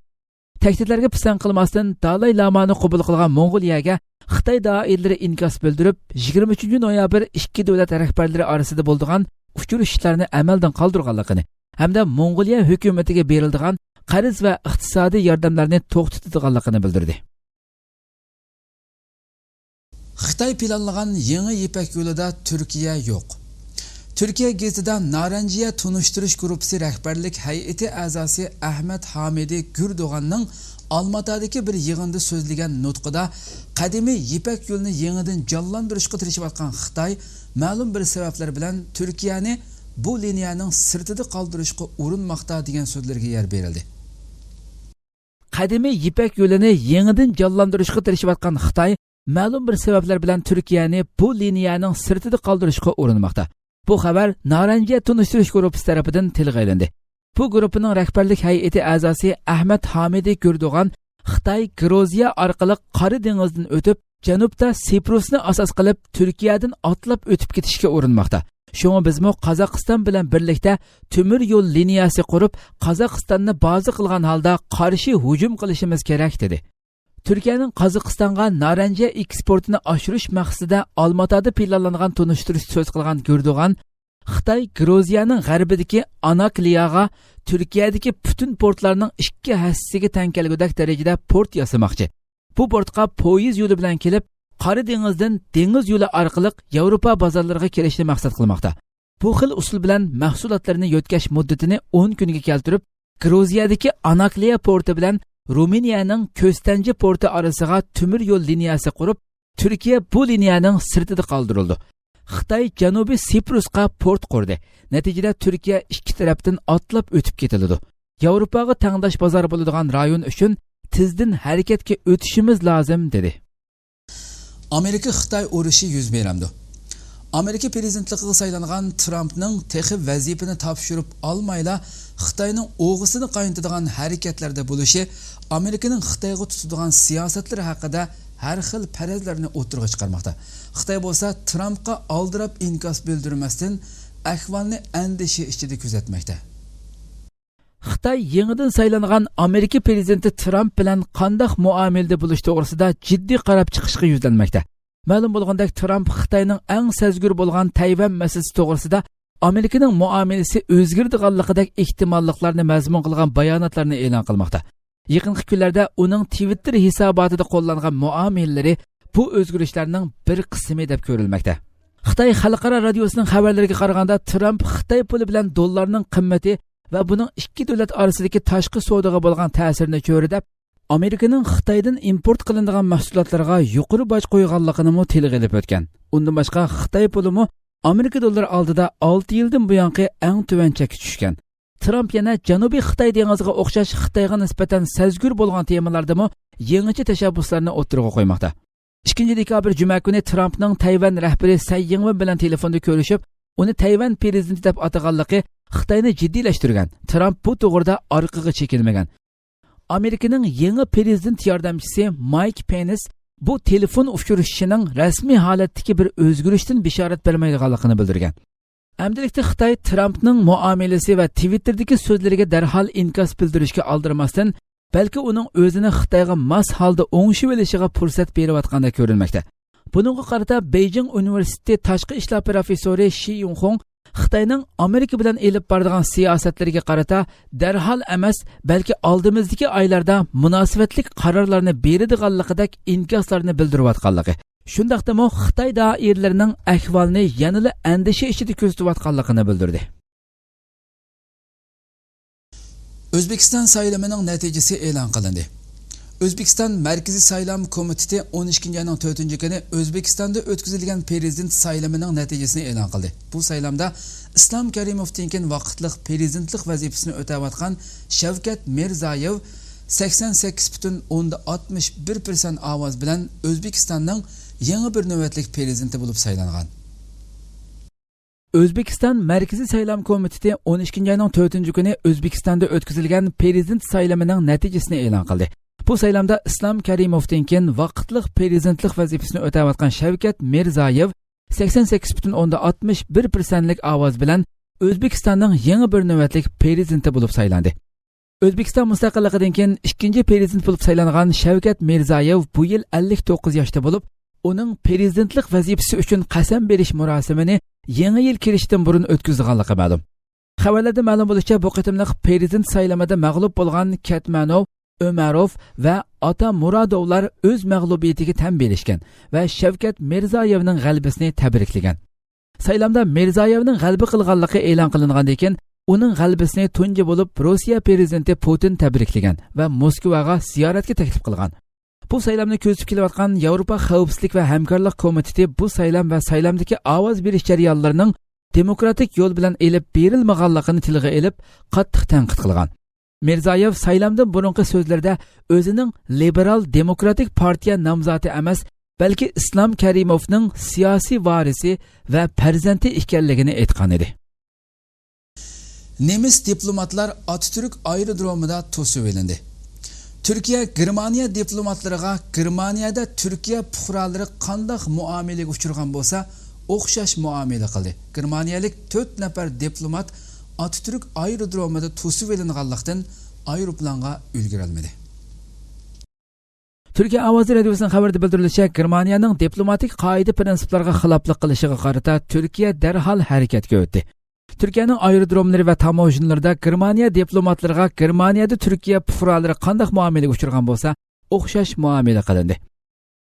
تەھدىتلەرگە پىسەنت قىلماستىن، دالاي لامانى قوبۇل قىلغان موڭغۇلىيەگە خىتاي دائىرىلىرى ئىنكاس بىلدۈرۈپ، يىگىرمە ئۈچىنچى نويابىر ئىككى دۆلەت رەھبەرلىرى ئارىسىدا بولىدىغان ئۇچرىشىشلارنى ئەمەلدىن قالدۇرغانلىقىنى ھەمدە موڭغۇلىيە ھۆكۈمىتىگە بېرىلىدىغان قەرز ۋە ئىقتىسادىي ياردەملەرنى توختىتىدىغانلىقىنى بىلدۈردى. خىتاي پىلانلىغان يېڭى يىپەك يولىدا تۈركىيە يوق. تۈركىيە گېزىتىدا نارەنجىيە تونۇشتۇرۇش گۇرۇپپىسى رەھبەرلىك ھەيئىتى ئەزاسى ئەھمەت ھامىدى گۈردوغاننىڭ ئالماتادىكى بىر يىغىندا سۆزلىگەن نۇتقىدا، قەدىمىي يىپەك يولىنى يېڭىدىن جانلاندۇرۇشقا تىرىشىۋاتقان خىتاي مەلۇم بىر سەۋەبلەر بىلەن تۈركىيەنى بۇ لىنىيەنىڭ سىرتىدا قالدۇرۇشقا ئۇرۇنماقتا، دېگەن سۆزلەرگە يەر بېرىلدى. قەدىمىي يىپەك يولىنى يېڭىدىن جانلاندۇرۇشقا تىرىشىۋاتقان خىتاي مەلۇم بىر سەۋەبلەر بىلەن تۈركىيەنى بۇ لىنىيەنىڭ سىرتىدا قالدۇرۇشقا ئۇرۇنماقتا. بۇ خەۋەر نارەنجىيە تونۇشتۇرۇش گۇرۇپپىسى تەرىپىدىن تىلغا ئېلىندى. بۇ گۇرۇپپىنىڭ رەھبەرلىك ھەيئىتى ئەزاسى ئەھمەت ھامىدى گۈردوغان خىتاي گروزىيە ئارقىلىق قارا دېڭىزدىن ئۆتۈپ، جەنۇبتا سىپرۇسنى ئاساس قىلىپ، تۈركىيەدىن ئاتلاپ ئۆتۈپ كېتىشكە ئۇرۇنماقتا. شۇڭا بىزمۇ قازاقىستان بىلەن بىرلىكتە تۆمۈر يول لىنىيەسى قۇرۇپ، قازاقىستاننى بازا قىلغان ھالدا قارشى ھۇجۇم قىلىشىمىز كېرەك، دېدى. تۈركىيەنىڭ قازاقىستانغا نارەنجىيە ئېكسپورتىنى ئاشۇرۇش مەقسىتىدە ئالماتادا پىلانلانغان تونۇشتۇرۇشتا سۆز قىلغان گۈردوغان، خىتاي گروزىيەنىڭ غەربىدىكى ئاناكلىياغا تۈركىيەدىكى پۈتۈن پورتلارنىڭ ئىككى ھەسسىسىگە تەڭ كەلگۈدەك دەرىجىدە پورت ياسىماقچى. بۇ پورتقا پويىز يولى بىلەن كېلىپ، قارا دېڭىزدىن دېڭىز يولى ئارقىلىق ياۋروپا بازارلىرىغا كىرىشنى مەقسەت قىلماقتا. بۇ خىل ئۇسۇل بىلەن مەھسۇلاتلىرىنى يۆتكەش مۇددىتىنى ئون كۈنگە كەلتۈرۈپ، گروزىيەدىكى ئاناكلىيا پورتى بىلەن رومىنىيەنىڭ كۆستەنجى پورتى ئارىسىغا تۆمۈر يول لىنىيەسى قۇرۇپ، تۈركىيە بۇ لىنىيەنىڭ سىرتىدا قالدۇرۇلىدۇ. خىتاي جەنۇبىي سىپرۇسقا پورت قۇردى. نەتىجىدە تۈركىيە ئىككى تەرەپتىن ئاتلاپ ئۆتۈپ كېتىلىدۇ. ياۋروپاغا تەڭداش بازار بولىدىغان رايون ئۈچۈن تېزدىن ھەرىكەتكە ئۆتۈشىمىز لازىم، دېدى. ئامېرىكا-خىتاي ئۇرۇشى يۈز بېرەمدۇ؟ ئامېرىكا پىرېزىدېنتلىقىغا سايلانغان ترامپنىڭ تېخى ۋەزىپىنى تاپشۇرۇپ ئالمايلا خىتاينىڭ ئوغىسىنى قاينىتىدىغان ھەرىكەتلەردە بولۇشى ئامېرىكىنىڭ خىتايغا تۇتىدىغان سىياسەتلىرى ھەققىدە ھەر خىل پەرەزلەرنى ئوتتۇرىغا چىقارماقتا. خىتاي بولسا ترامپقا ئالدىراپ ئىنكاس بىلدۈرمەستىن، ئەھۋالنى ئەندىشە ئىچىدە كۆزەتمەكتە. خىتاي يېڭىدىن سايلانغان ئامېرىكا پىرېزىدېنتى ترامپ بىلەن قانداق مۇئامىلىدە بولۇش توغرىسىدا جىددىي قاراپ چىقىشقا يۈزلەنمەكتە. مەلۇم بولغاندەك، ترامپ خىتاينىڭ ئەڭ سەزگۈر بولغان تەيۋەن مەسىلىسى توغرىسىدا ئامېرىكىنىڭ مۇئامىلىسى ئۆزگىرىدىغانلىقىدەك ئېھتىماللىقلارنى مەزمۇن قىلغان باياناتلارنى ئېلان قىلماقتا. يېقىنقى كۈنلەردە ئۇنىڭ تىۋىتتېر ھېساباتىدا قوللانغان مۇئامىلىلىرى بۇ ئۆزگىرىشلەرنىڭ بىر قىسمى دەپ كۆرۈلمەكتە. خىتاي خەلقئارا رادىيوسىنىڭ خەۋەرلىرىگە قارىغاندا، ترامپ خىتاي پۇلى بىلەن دوللارنىڭ قىممىتى ۋە بۇنىڭ ئىككى دۆلەت ئارىسىدىكى تاشقى سودىغا بولغان تەسىرىنى چۆرىدەپ، ئامېرىكىنىڭ خىتايدىن ئىمپورت قىلىنىدىغان مەھسۇلاتلارغا يۇقىرى باج قويغانلىقىنىمۇ تىلغا ئېلىپ ئۆتكەن. ئۇندىن باشقا، خىتاي پۇلىمۇ ئامېرىكا دوللىرى ئالدىدا ئالتە يىلدىن بۇيانقى ئەڭ تۆۋەن چەككە چۈشكەن. ترامپ يەنە جەنۇبىي خىتاي دېڭىزىغا ئوخشاش خىتايغا نىسبەتەن سەزگۈر بولغان تېمىلاردىمۇ يېڭىچە تەشەببۇسلارنى ئوتتۇرىغا قويماقتا. ئىككىنچى دېكابىر جۈمە كۈنى ترامپنىڭ تەيۋەن رەھبىرى سەي يىڭۋېن بىلەن تېلېفوندا كۆرۈشۈپ، ئۇنى تەيۋەن پىرېزىدېنتى دەپ ئاتىغانلىقى خىتاينى جىددىيلەشتۈرگەن. ترامپ بۇ توغرىدا ئارقىغا چېكىنمىگەن. ئامېرىكىنىڭ يېڭى پىرېزىدېنت ياردەمچىسى مايك پېنس بۇ تېلېفون ئۇچرىشىشىنىڭ رەسمىي ھالەتتىكى بىر ئۆزگىرىشتىن بېشارەت بەرمەيدىغانلىقىنى بىلدۈرگەن. ئەمدىلىكتە خىتاي ترامپنىڭ مۇئامىلىسى ۋە تىۋىتتېردىكى سۆزلىرىگە دەرھال ئىنكاس بىلدۈرۈشكە ئالدىرىماستىن، بەلكى ئۇنىڭ ئۆزىنى خىتايغا ماس ھالدا ئوڭشىۋېلىشىغا پۇرسەت بېرىۋاتقاندەك كۆرۈنمەكتە. بۇنىڭغا قارىتا بېيجىڭ ئۇنىۋېرسىتېتى تاشقى ئىشلار پروفېسسورى شى يۇڭخۇڭ خىتاينىڭ ئامېرىكا بىلەن ئېلىپ بارىدىغان سىياسەتلىرىگە قارىتا دەرھال ئەمەس، بەلكى ئالدىمىزدىكى ئايلاردا مۇناسىۋەتلىك قارارلارنى بېرىدىغانلىقىدەك ئىنكاسلارنى بىلدۈرۈۋاتقانلىقى، شۇنداقتىمۇ خىتاي دائىرىلىرىنىڭ ئەھۋالنى يەنىلا ئەندىشە ئىچىدە كۆزىتىۋاتقانلىقىنى بىلدۈردى. ئۆزبېكىستان سايلىمىنىڭ نەتىجىسى ئېلان قىلىندى. ئۆزبېكىستان مەركىزىي سايلام كومىتېتى ئون ئىككىنچى ئاينىڭ تۆتىنچى كۈنى ئۆزبېكىستاندا ئۆتكۈزۈلگەن پىرېزىدېنت سايلىمىنىڭ نەتىجىسىنى ئېلان قىلدى. بۇ سايلامدا ئىسلام كەرىموۋتىن كېيىن ۋاقىتلىق پىرېزىدېنتلىق ۋەزىپىسىنى ئۆتەۋاتقان شەۋكەت مىرزايېۋ سەكسەن سەككىز پۈتۈن ئوندا ئاتمىش بىر پىرسەنت ئاۋاز بىلەن ئۆزبېكىستاننىڭ يېڭى بىر نۆۋەتلىك پىرېزىدېنتى بولۇپ سايلانغان. ئۆزبېكىستان مەركىزىي سايلام كومىتېتى ئون ئىككىنچى ئاينىڭ تۆتىنچى كۈنى ئۆزبېكىستاندا ئۆتكۈزۈلگەن پىرېزىدېنت سايلىمىنىڭ نەتىجىسىنى ئېلان قىلدى. بۇ سايلامدا ئىسلام كەرىموۋتىن كېيىن ۋاقىتلىق پىرېزىدېنتلىق ۋەزىپىسىنى ئۆتەۋاتقان شەۋكەت مىرزايېۋ سەكسەن سەككىز پۈتۈن ئوندا ئاتمىش بىر پىرسەنتلىك ئاۋاز بىلەن ئۆزبېكىستاننىڭ يېڭى بىر نۆۋەتلىك پىرېزىدېنتى بولۇپ سايلاندى. ئۆزبېكىستان مۇستەقىللىقىدىن كېيىن ئىككىنچى پىرېزىدېنت بولۇپ سايلانغان شەۋكەت مىرزايېۋ بۇ يىل ئەللىك توققۇز ياشتا بولۇپ، ئۇنىڭ پىرېزىدېنتلىق ۋەزىپىسى ئۈچۈن قەسەم بېرىش مۇراسىمىنى يېڭى يىل كىرىشتىن بۇرۇن ئۆتكۈزىدىغانلىقى مەلۇم. خەۋەرلەردىن مەلۇم بولۇشىچە، بۇ قېتىملىق پىرېزىدېنت سايلىمىدا مەغلۇپ بولغان كەتمەنوف، ئۆمەروف ۋە ئاتامۇرادوۋلار ئۆز مەغلۇبىيىتىگە تەن بېرىشكەن ۋە شەۋكەت مىرزايېۋنىڭ غەلىبىسىنى تەبرىكلىگەن. سايلامدا مىرزايېۋنىڭ غەلىبە قىلغانلىقى ئېلان قىلىنغاندىن كېيىن، ئۇنىڭ غەلىبىسىنى تۇنجى بولۇپ روسىيە پىرېزىدېنتى پۇتىن تەبرىكلىگەن ۋە موسكۋاغا زىيارەتكە تەكلىپ قىلغان. بۇ سايلامنى كۆزىتىپ كېلىۋاتقان ياۋروپا خەۋپسىزلىك ۋە ھەمكارلىق كومىتېتى بۇ سايلام ۋە سايلامدىكى ئاۋاز بېرىش جەريانلىرىنىڭ دېموكراتىك يول بىلەن ئېلىپ بېرىلمىغانلىقىنى تىلغا ئېلىپ، قاتتىق تەنقىد قىلغان. مىرزايېۋ سايلامدىن بۇرۇنقى سۆزلىرىدە ئۆزىنىڭ لىبېرال دېموكراتىك پارتىيە نامزاتى ئەمەس، بەلكى ئىسلام كەرىموفنىڭ سىياسىي ۋارىسى ۋە پەرزەنتى ئىكەنلىكىنى ئېيتقان ئىدى. نېمىس دىپلوماتلار ئاتاتۈرك ئايرودرومىدا توسۇۋېلىندى. تۈركىيە گېرمانىيە دىپلوماتلىرىغا گېرمانىيەدە تۈركىيە پۇقرالىرى قانداق مۇئامىلىگە ئۇچرىغان بولسا، ئوخشاش مۇئامىلە قىلدى. گېرمانىيەلىك تۆت نەپەر دىپلومات ئاتاتۈرك ئايرودرومىدا توسۇۋېلىنغانلىقتىن، ئايروپىلانغا ئۈلگۈرەلمىدى. تۈركىيە ئاۋازى رادىيوسىنىڭ خەۋىرىدە بىلدۈرۈلۈشىچە، گېرمانىيەنىڭ دىپلوماتىك قائىدە پىرىنسىپلارغا خىلاپلىق قىلىشىغا قارىتا تۈركىيە دەرھال ھەرىكەتكە ئۆتتى. تۈركىيەنىڭ ئايرودروملىرى ۋە تاموژنىلىرىدا گېرمانىيە دىپلوماتلىرىغا گېرمانىيەدە تۈركىيە پۇقرالىرى قانداق مۇئامىلىگە ئۇچرىغان بولسا، ئوخشاش مۇئامىلە قىلىندى.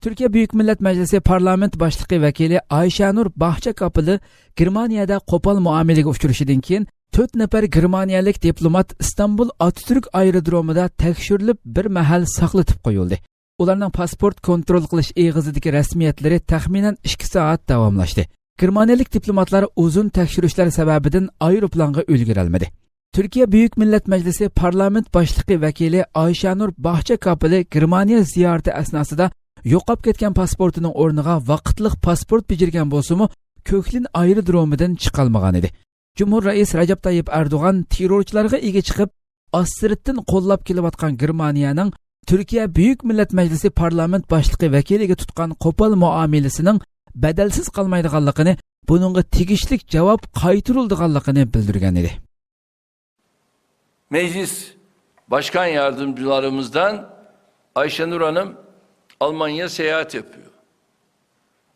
تۈركىيە بۈيۈك مىللەت مەجلىسى پارلامېنت باشلىقى ۋەكىلى ئايشەنۇر باھچە كاپىلى گېرمانىيەدە قوپال مۇئامىلىگە ئۇچرىشىدىن كېيىن، تۆت نەپەر گېرمانىيەلىك دىپلومات ئىستانبۇل ئاتاتۈرك ئايرودرومىدا تەكشۈرۈلۈپ، بىر مەھەل ساقلىتىپ قويۇلدى. ئۇلارنىڭ پاسپورت كونترول قىلىش ئېغىزىدىكى رەسمىيەتلىرى تەخمىنەن ئىككى سائەت داۋاملاشتى. گېرمانىيەلىك دىپلوماتلار ئۇزۇن تەكشۈرۈشلەر سەۋەبىدىن ئايروپىلانغا ئۈلگۈرەلمىدى. تۈركىيە بۈيۈك مىللەت مەجلىسى پارلامېنت باشلىقى ۋەكىلى ئايشانۇر باغچە كاپىلى گېرمانىيە زىيارىتى ئەسناسىدا يوقاپ كەتكەن پاسپورتىنىڭ ئورنىغا ۋاقىتلىق پاسپورت بېجىرگەن بولسىمۇ، كۆكلىن ئايرودرومىدىن چىقالمىغان ئىدى. جۇمھۇر رەئىس رەجەپ تايىپ ئەردوغان تېررورچىلارغا ئىگە چىقىپ، ئاستىرتتىن قوللاپ كېلىۋاتقان گېرمانىيەنىڭ تۈركىيە بۈيۈك مىللەت مەجلىسى پارلامېنت باشلىقى ۋەكىلىگە تۇتقان قوپال مۇئامىلىسىنىڭ بەدەلسىز قالمايدىغانلىقىنى، بۇنىڭغا تېگىشلىك جاۋاب قايتۇرۇلىدىغانلىقىنى بىلدۈرگەن ئىدى. Meclis Başkan Yardımcılarımızdan Ayşenur Hanım Almanya seyahat yapıyor.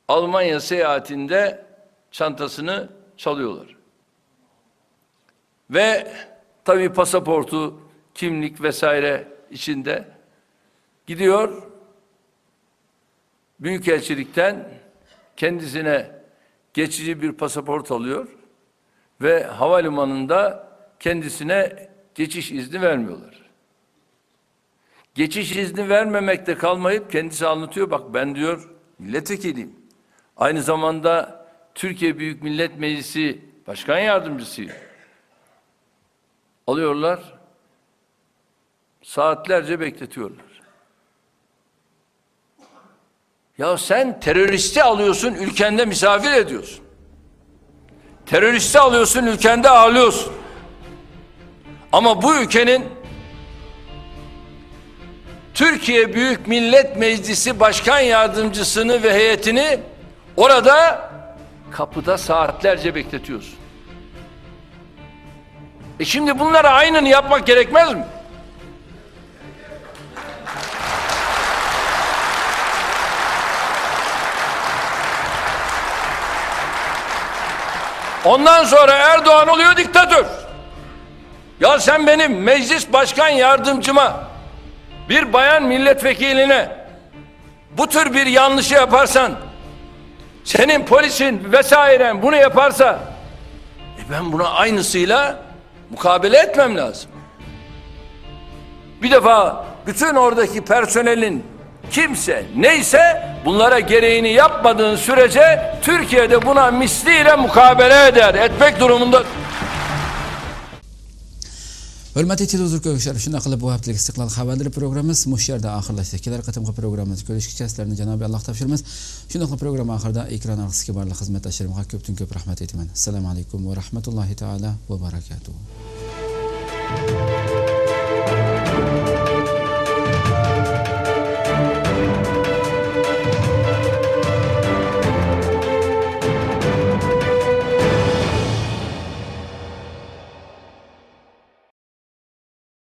Almanya seyahatinde çantasını çalıyorlar. Ve tabii pasaportu, kimlik vesaire içinde gidiyor. Büyükelçilikten kendisine geçici bir pasaport alıyor ve havalimanında kendisine geçiş izni vermiyorlar. Geçiş izni vermemekte kalmayıp kendisi anlatıyor. Bak, ben diyor milletvekiliyim. Aynı zamanda Türkiye Büyük Millet Meclisi Başkan Yardımcısıyım. Alıyorlar. Saatlerce bekletiyorlar. Ya sen teröristi alıyorsun, ülkende misafir ediyorsun. Teröristi alıyorsun, ülkende ağırlıyorsun. Ama bu ülkenin Türkiye Büyük Millet Meclisi Başkan Yardımcısını ve heyetini orada kapıda saatlerce bekletiyorsun. E şimdi bunlara aynını yapmak gerekmez mi? Ondan sonra Erdoğan oluyor diktatör. Ya sen benim meclis başkan yardımcıma, bir bayan milletvekiline bu tür bir yanlışı yaparsan, senin polisin vesairen bunu yaparsa, e, ben buna aynısıyla mukabele etmem lazım. Bir defa bütün oradaki personelin kimse neyse bunlara gereğini yapmadığın sürece Türkiye'de buna misliyle mukabele eder, etmek durumunda. ھۆرمەتلىك تېلېۋىزور كۆرگۈچىلەر، شۇنداق قىلىپ بۇ ھەپتىلىك ئىستىقلال خەۋەرلىرى پروگراممىمىز مۇشۇ يەردە ئاخىرلاشتى. كېلەر قېتىمقى پروگراممىمىزدا كۆرۈشكىچە سىلەرنى جانابى ئاللاغا تاپشۇرىمىز. شۇنداقلا پروگرامما ئاخىرىدا ئېكران ئارقىسىدىكى بارلىق خىزمەتداشلىرىمغا كۆپتىن كۆپ رەھمەت ئېيتىمەن. ئەسسالامۇ ئەلەيكۇم ۋە رەھمەتۇللاھى تائالا ۋە بەرەكاتۇھۇ.